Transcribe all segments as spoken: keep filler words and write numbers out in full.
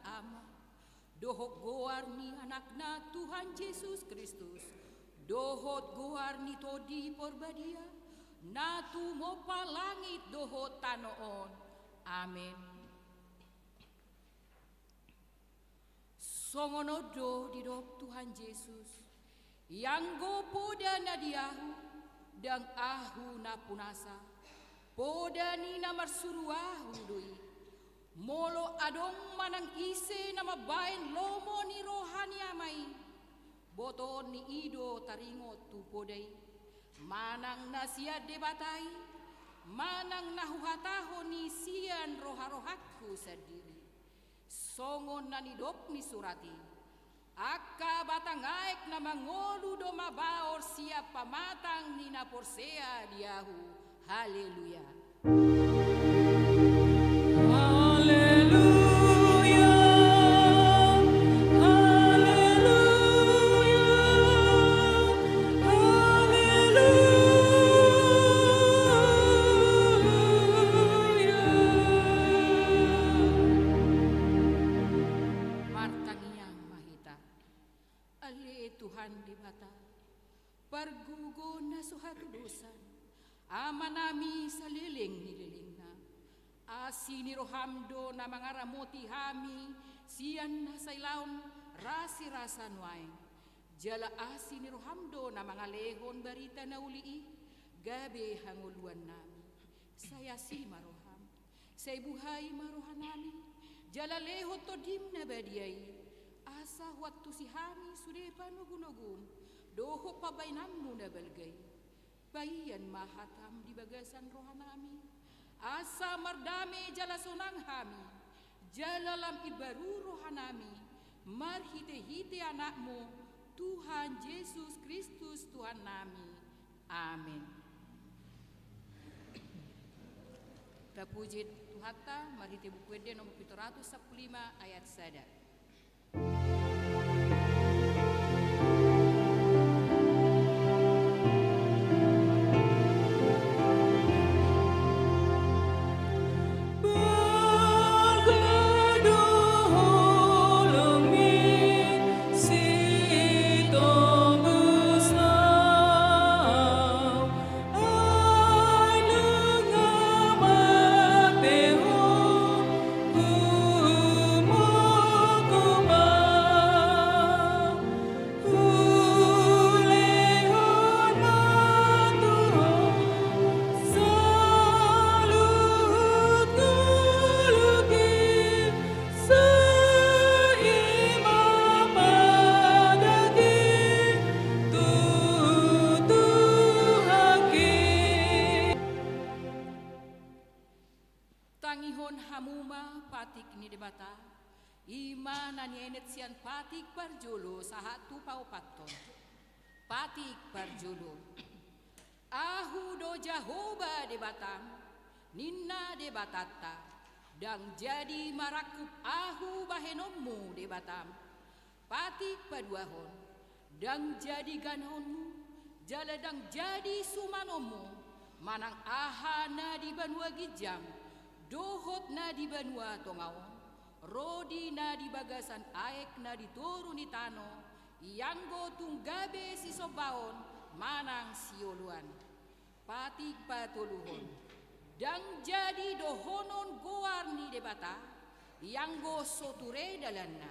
Ama, dohot goar ni Anakna Tuhan Jesus Kristus, dohot goar ni Tondi Porbadia, na tumompa langit dohot tano on. Amen. Songon on do didok Tuhan Jesus: Ianggo poda na di Ahu, ndang Ahu na punasa, poda ni na marsuru Ahu do i. Molo adong manang ise na mambahen lomo ni roha ni Ama i, botoon ni i do taringot tu poda i, manang na sian Debata i, manang na huhatahon i sian roharohangku sandiri. Songon na nidok ni surat i: Angka batang aek na mangolu do mabaor sian pamatang ni na porsea di Ahu. Haleluya. Haleluya. Haleluya. Haleluya. Martangiang ma hita. Ale Tuhan Debata, pargogo na so hatudosan, Amanami saleleng ni lelengna. Asi ni roham do na mangaramoti hami sian hasailaon rasirasa nuaeng. Jala asi ni roham do na mangalehon barita na uli i gabe hangoluannami. Sai asi ma roham. Sai buhai ma rohanami, jala lehon Tondim na badia i, asa huantusi hami sude panogunogum dohot pambahenanmu na balga i. Paian ma hatam di bagasan rohanami, asa mardame jala sonang hami, jala lam imbaru rohanami, marhitehite Anakmu, Tuhan Jesus Kristus Tuhannami. Amen. Tapuji Tuhanta marhite Buku Ende nomor pitu ratus sampulu lima ayat sada. Tangihon hamu ma patik ni Debata, i ma na nienet sian patik parjolo sahat tu paopathon. Patik parjolo. Ahu do Jahowa Debatam, ninna Debatanta, ndang jadi marangkup Ahu bahenonmu Debatam. Patik paduahon, ndang jadi ganhonmu, jala ndang jadi sumanonmu, manang aha na di banua ginjang, dohot na di banua tonga on, rodi na di bagasan aek na di toru ni tano, ianggo tung gabe sisombaon manang sioloan. Patik patoluhon, ndang jadi dohonon goar ni Debata, ianggo so ture dalanna,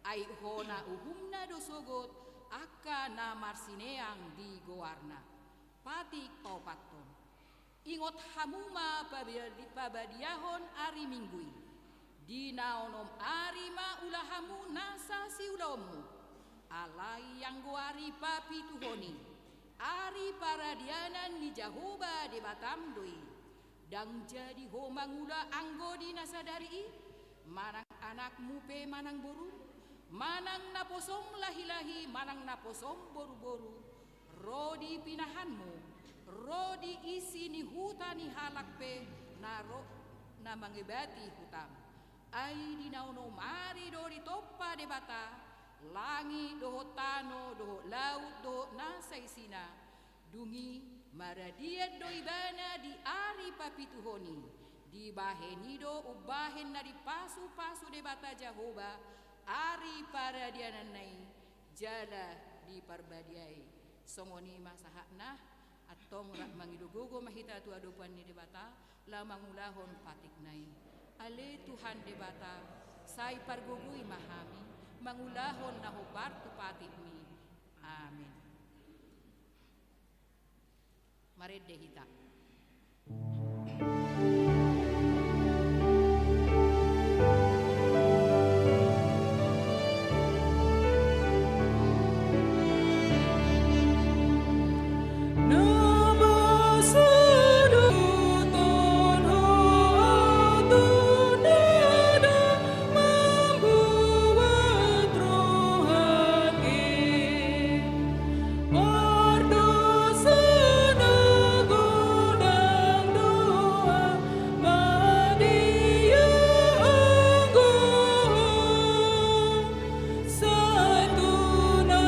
ai hona uhumna do sogot angka na marsineang di goarna. Patik paopathon. Ingot hamu ma pabadi-, pabadiahon ari Minggu i. Di na onom ari ma ula hamu nasa siulaonmu. Alai anggo ari papituhon i, ari paradianan ni Jahowa Debatam do i. Ndang jadi ho mangula anggo di na sadari i, manang anakmu pe manang borum, manang naposom lahilahi manang naposom boruboru, ro di pinahanmu, ro di isi ni huta ni halak pe na ro na mangebati hutam. Ai di na onom ari do ditompa Debata langit dohot tano dohot laut dohot na saisina. Dung i maradian do ibana di ari papituhon i, Dibahen i do umbahen na dipasupasu Debata Jahowa ari paradiananna i jala diparbadiai. Songon i ma sahatna, antong rap mangido gogo ma hita tu adopan ni Debata, laho mangulahon patikna i. Ale Tuhan Debata, sai pargogoi ma hami mangulahon na hombar tu patikmi. Amen. Marende hita. Mambuat rohangki mardosa na godang do ama dia anggo ho. Sai tu na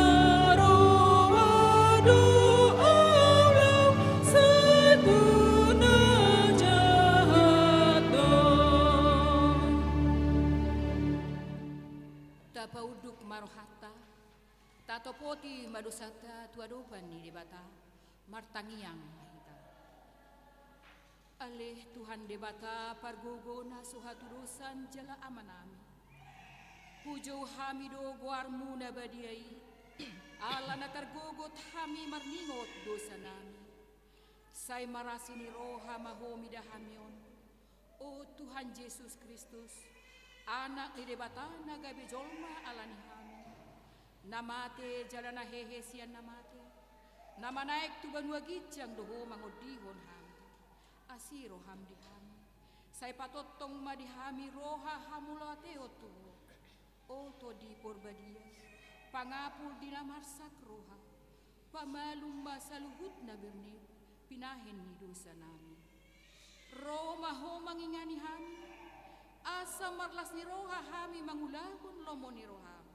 roha do au laho, sai tu na jahat do. Tapaunduk ma rohanta, tatopoti ma dosanta tu adopan ni Debata, martangiang ma hita. Ale Tuhan Debata pargogo na so hatudosan jala Amanami, hujou hami do goarmu na badia i, ala na targogot hami marningot dosanami. Sai marasi ni roha ma ho mida hami on, o Tuhan Jesus Kristus, Anak ni Debata na gabe jolma ala ni hami, na mate jala na hehe sian na mate, na manaek tu banua ginjang do ho mangondihon hami. Asi roham di hami, sai patongtong ma di hami roha hamauliateon tu ho. O Tondi Porbadia, pangapul di na marsak roha, pamalum ma saluhut na bernit pinahen ni dosanami. Ro ma ho mangingani hami, asa marlas ni roha hami mangulahon lomo ni roham.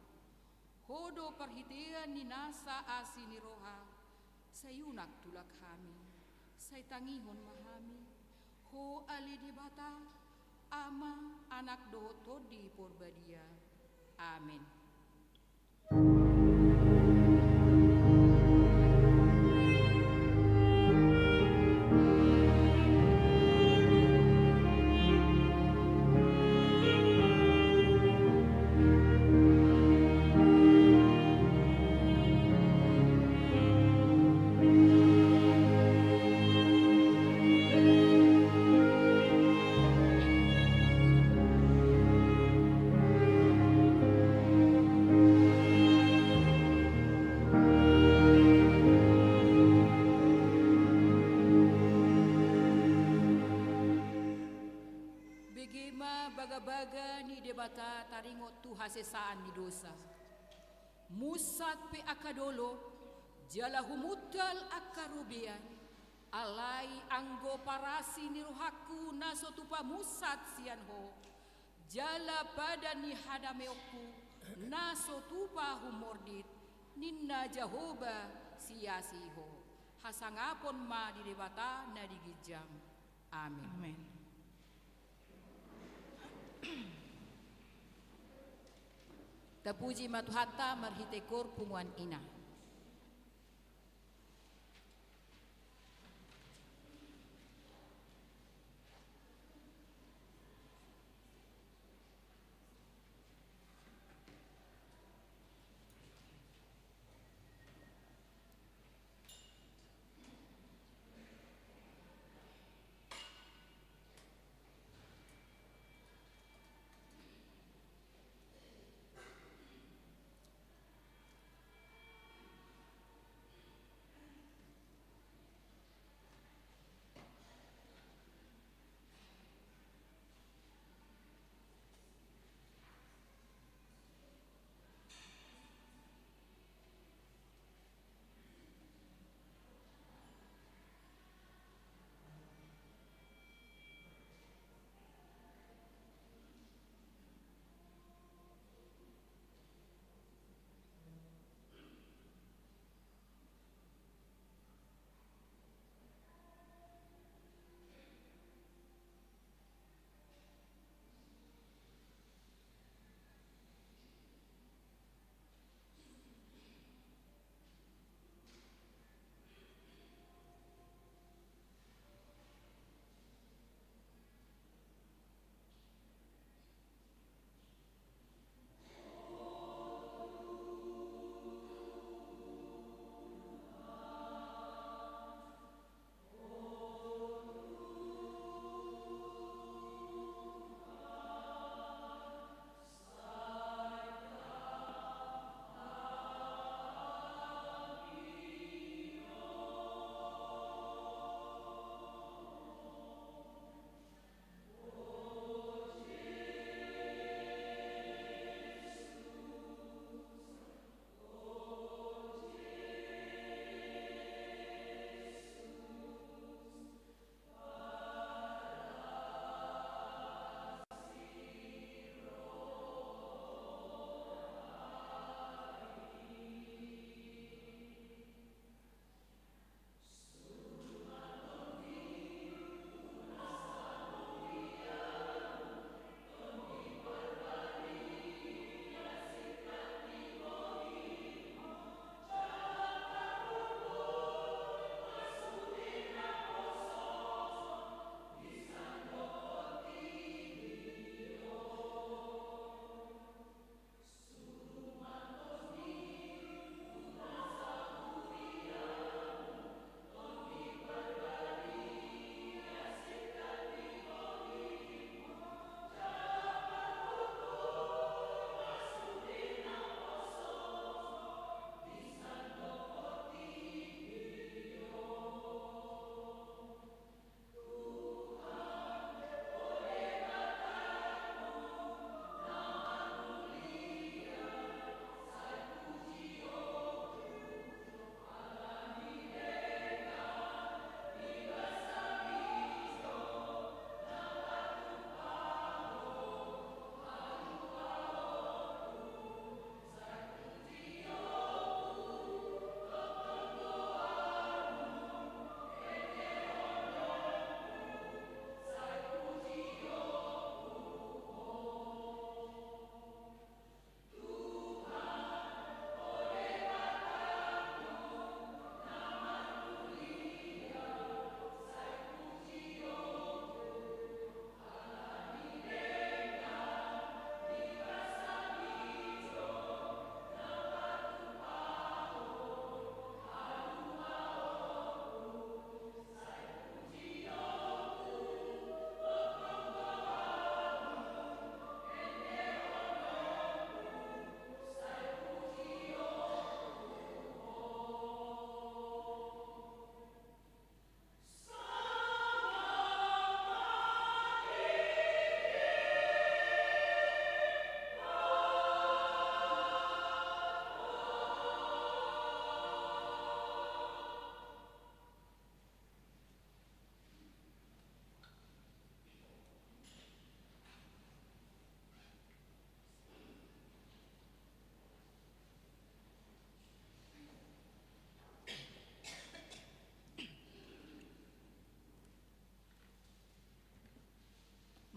Ho do parhitean ni nasa asi ni roha, sai unang tulak hami, sai tangihon ma hami, ho ale Debata, Ama, Anak dohot Tondi Porbadia. Amen. Bege ma bagabaga ni Debata taringot tu hasesaan ni dosa. Munsat pe angka dolok, jala humuntal angka robean, alai anggo parasi ni rohangku na so tupa munsat sian ho, jala padan ni hadameonku na so tupa humordit, ninna Jahowa siasi ho. Hasangapon ma di Debata na di ginjang. Amen. Amen. Tapuji ma Tuhanta marhite kor punguan ina.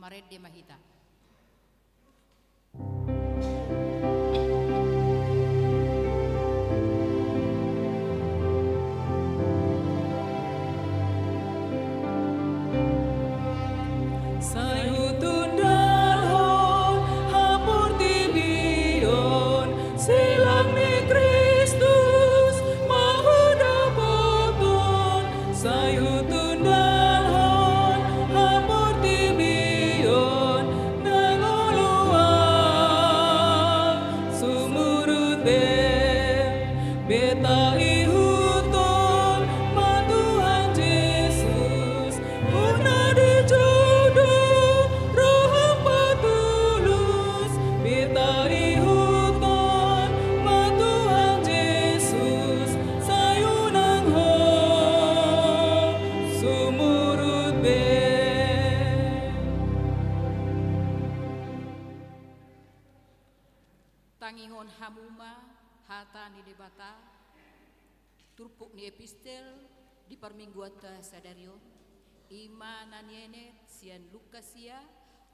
Marende ma hita. Sai hutundalhon haportibion, silang ni Kristus ma hudapothon. Sai hutundalhon haportibion, nang olo ahu sumurut be. Beta ihuthon ma Tuhan Jesus, hona dijou do roham patulus. Beta ihuthon ma Tuhan Jesus, sai unang ho sumurut be. Tangihon hamu ma hata ni Debata, turpuk ni epistel di parmingguanta sadari on, i ma na nienet sian Lukas sia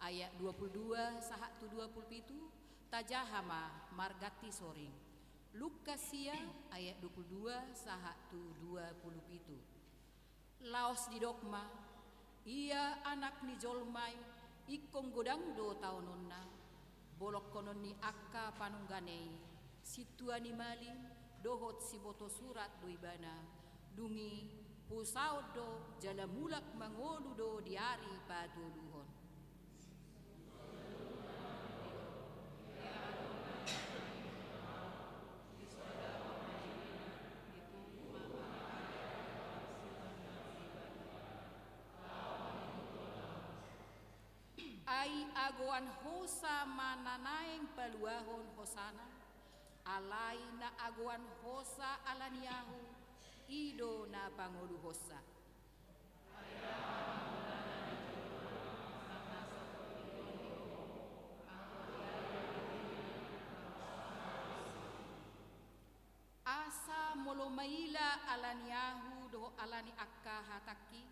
ayat dua pulu dua sahat tu dua pulu pitu, tajaha ma marganti soring. Lukas sia ayat dua pulu dua sahat tu dua pulu pitu. Laos didok ma, ia Anak ni jolma i ingkon godang do taononna, bolongkonon ni angka panungganan i, sintua ni malim dohot siboto surat do ibana, dung i pusaon do jala mulak mangolu do di ari patoluhon. Ai agoan hosa ma na naeng paluahon hosana, alai na agoan hosa ala ni ahu, i do na pangoluhonsa. Asa molo maila ala ni ahu dohot ala ni angka hatangki,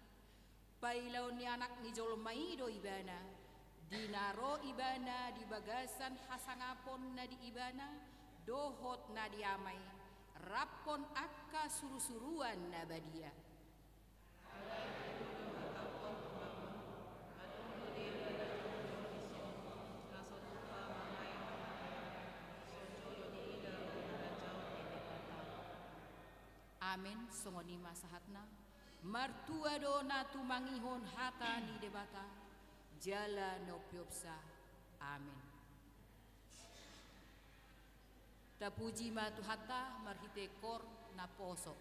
pailaon ni Anak ni jolma i do ibana, di na ro ibana di bagasan hasangapon na di ibana dohot na di Ama i, raphon angka surusuruan na badia. Amen. Songon i ma sahatna. Martua do na tumangihon hata ni Debata jala na umpeopsa. Amen. Tapuji ma Tuhanta marhite koor naposo.